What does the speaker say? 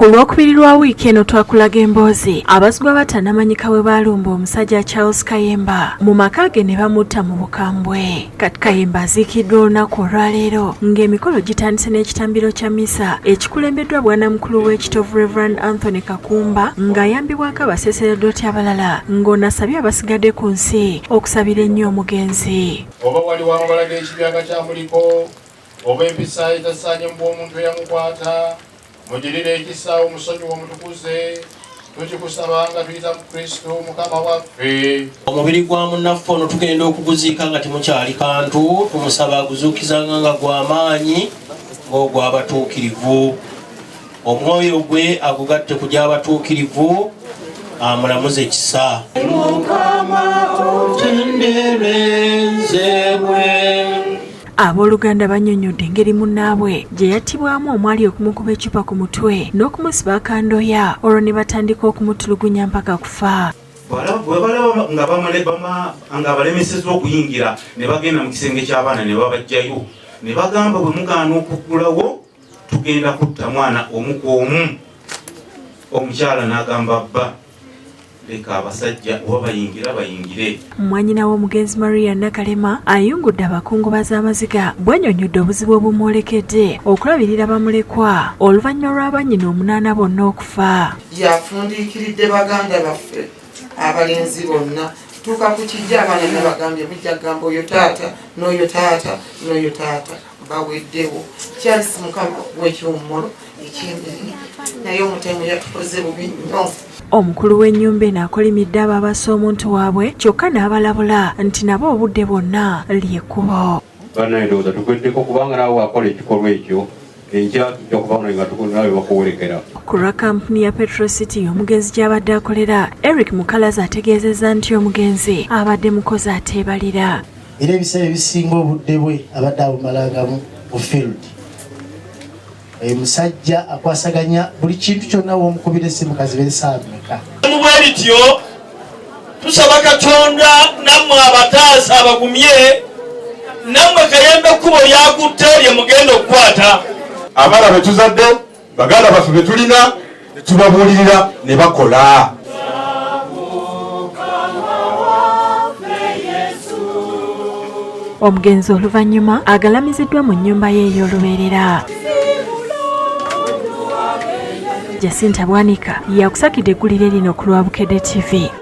Ku Lwokubiri lwa wiiki eno twakulaga emboozi abazigu abatannamanyika bwe baalumba omusajja Charles Kayemba mu maka ge ne bamutta mu bukambwe. Kati Kayemba aziikiddwa olunaku olwaleero ng'emikolo gitandise n'ekitambiro kya misa ekikulembeddwa bwanamukulu w'ekitovu Rev Anthony Kakumba ng'ayambibwako abaseseredooti abalala ng'ono asabye abasigadde ku nsi okusabira ennyo omugenzi. Oba waliwo amabala g'ekibi agakyamuliko oba empisa etasaanye mu bw'omuntu eyamukwata, mugirire ekisa, omusonyiwa, omutukuze. Tukikusaba nga tuyita mu Kristo Mukama waffe. Omubiri gwa munnaffe ono tugenda okuguziika nga temukyali kantu. Tumusaba aguzuukizanga nga gw'amaanyi ng'ogw'abatuukirivu, omwoyo gwe agugatte ku gy'abatuukirivu, amulamuze ekisa. Mukama otenderezebwe. Abooluganda bannyonnyodde engeri munnaabwe gye yattibwamu, omwali okumukuba eccupa ku mutwe n'okumusiba akandoya, olwo ne batandika okumutulugunya mpaka kufa. Bwe balaba nga nga balemesezza okuyingira, ne bagenda mu kisenge ky'abaana ne babajjayo ne bagamba, "Bwe mugaana okuggulawo, tugenda kutta mwana omu ku omu." Omukyala n'agamba bba, "Leka abasajja oba bayingira bayingire." Mwannyina w'omugenzi Maria Nakalema ayungudde abakungubazi amaziga bw'annyonnyodde obuzibu obumwolekedde okulabirira bamulekwa oluvannyuma lwa bannyina omunaana bonna okufa. Yafundiikiridde baganda baffe abalenzi bonna. Tuuka ku kijja, abaana nabagambye, "Mujja kugamba oyo taata n'oyo taata n'oyo taata." Baweddewo. Charles, Mukama w'ekiwummulo eky'emirembe, naye omutemu yatukoze bubi nnyo. Omukulu w'ennyumba eno akolimidde abo abassa omuntu waabwe, kyokka n'abalabula nti nabo obudde bwonna lyekkubo. Bannaye, ndowooza tugweddeko, kubanga naawe wakola ekikolwa ekyo, enkya tujja kuba nga nawe bakuwerekera. Ku lwa kampuni ya Petro City omugenzi gy'abadde akolera, Eric Mukalazi ategeezezza nti omugenzi abadde mukozi ateebalira. Era ebiseera ebisinga obudde bwe abadde abumalangamu mu field. Oyo musajja akwasaganya buli kintu kyonna, w'omukubira essimu kazibe esaawa meka. Mu bwe bityo tusaba Katonda nammwe abataasa abagumye, nammwe Kayembe ekkubo lyakutte lye mugenda okukwata. Abaana be tuzadde, baganda baffe be tulina, ne tubabuulirira ne bakola. Omugenzi oluvannyuma agalamiziddwa mu nnyumba ye ey'olubeerera. Jacinta Bwanika yakusakidde eggulire lino ku lwa Bukedde TV.